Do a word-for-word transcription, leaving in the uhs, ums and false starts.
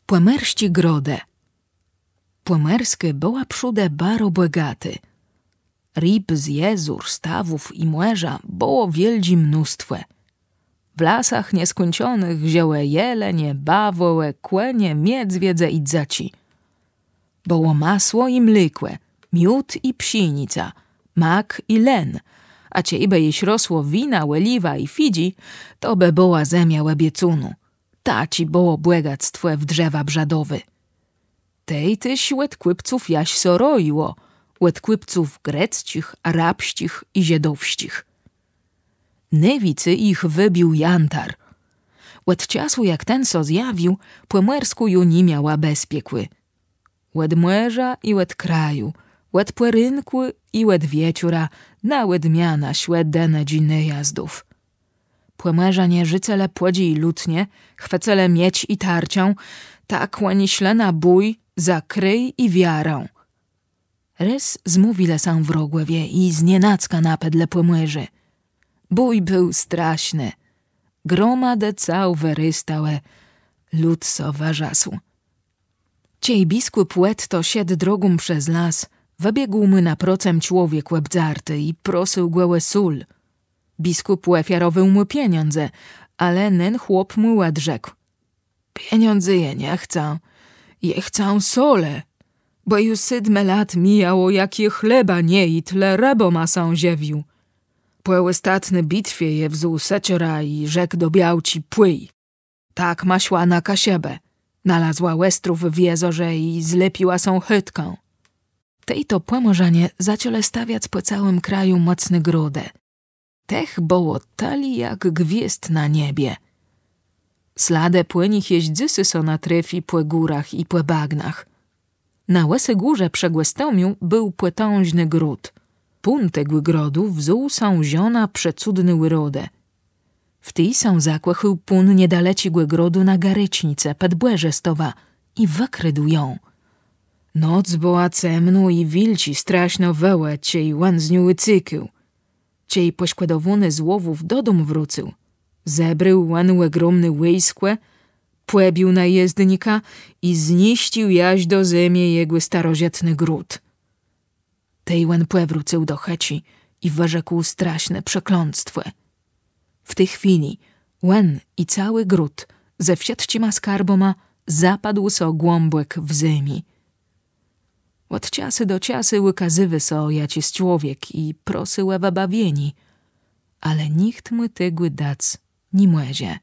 Pòmòrsczé grodë. Pòmòrskô bëła przódë baro bògatô. Rib z jezór, stawów i mòrza bëło wiôldżé mnóstwò. W lasach nieskùńczonëch żëłë jelenie, bawòłë, kònie, miedwiedze i dzëczi. Bëło masło i mlékò, miód i pszénica, mak i len, a czejbë jesz rosło wina, òliwa i fidżi, to bë bëła zemia òbiecónô. Taczé bëło bògactwò w drzewa brzadowé. Tej téż òd kùpców jaż sã rojiło, òd kùpców grecczich, arabsczich i żëdowsczich. Nôwicy jich wôbił jantar. Òd czasu, jak ten sã zjawił, Pòmòrskô ju ni miała bezpiekù. Òd mòrza i òd kraju, òd pòrénkù i òd wieczora, na òdmianã szłë dënëdżi najazdów. Pòmòrzanie rzucëlë płotë i lutnie, chwëcëlë miecz i tarczã, tak òni szlë na bój za kraj i wiarã. Rôz zmówilë sã wrogòwie i znienacka napadlë Pòmòrzé. Bój béł straszny. Gromadë całów wërôstałë, lud sã wërzasł. Czej biskùp Òtto szedł drogą przez las, wëbiégł mù naprocëm człowiek òbdzarti i prosył gò ò sól. Biskùp òfiarowôł mù pieniądze, ale nen chłop mù òdrzekł: Pieniãdzy jô nie chcã, jô chcã solë, bò ju sétmë lat mijało, jak jô chleba nie jôdł, le rëbama sã żëwił. Pò òstatny bitwie jô wzął seczerã i rzekł do białczi: Płëj. Tak ma szła na Kaszëbë, nalazła òstrów w jezorze i zlepiła sã chëtkã. Tej to Pòmòrzanie zaczãlë stawiac pò całim kraju mòcné grodë. Tëch bëło tëli jak gwiôzd na niebie. Sladë pò nich jesz dzysô sã natrôfi pò górach i pò bagnach. Na Łësy Górze przë Gòstomiu béł pòtãżny gród. Pón tegò grodu wzął sã żonã przecëdny ùrodë. W ti sã zakòchôł pón niedaleczi tegò grodu na Garecznicë pòd Bòrzestowã i wëkrôdł jã. Noc bëła cemnô i wilcë straszno wëłë, czej òn z nią ùcékôł. Czej pòszkòdowóny z łowów dodóm wrócył, zebrôł òn ògromné wòjskò, pòbił najezdnika i zniszcził jaż do zemi jegò starożëtny gród. Tej òn pòwrócył do chëczi i wërzekł straszné przeklãctwò. W ti chwilë òn i całi gród ze wszëtczima skarbama zapadł so głãbòk w zemi. Òd czasu do czasu ùkazywô so jaczis człowiek i prosy ò wëbawienié, ale nicht mù tegò dac ni mòże.